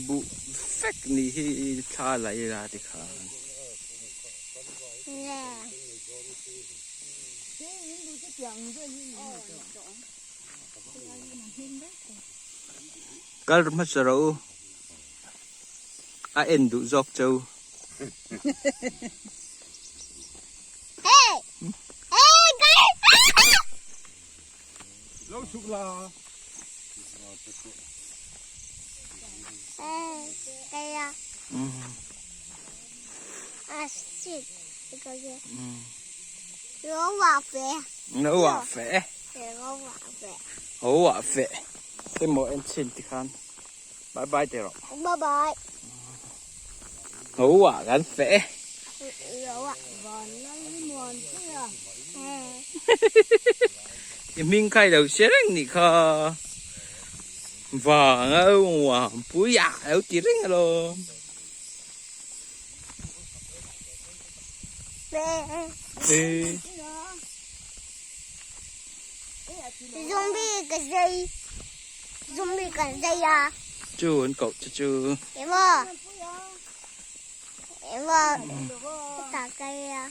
Buh vek nih hi thla la ila tikhan. Kal hmasa rawh u. A en duh zawk cheu. Lo chhuk la. Lo wah feh. Ho wah feh. Emaw en chhin tikhan. Bye bye teh rawh. Bye bye. Ho wah kan feh. I hming kha i lo hre reng nih kha. Vang a uam pui a lo ti reng alawm. Ee. Zombie ka zai. Zombie ka zai a. Chu an koh chu chu. Emaw. Emaw. Ta kai a.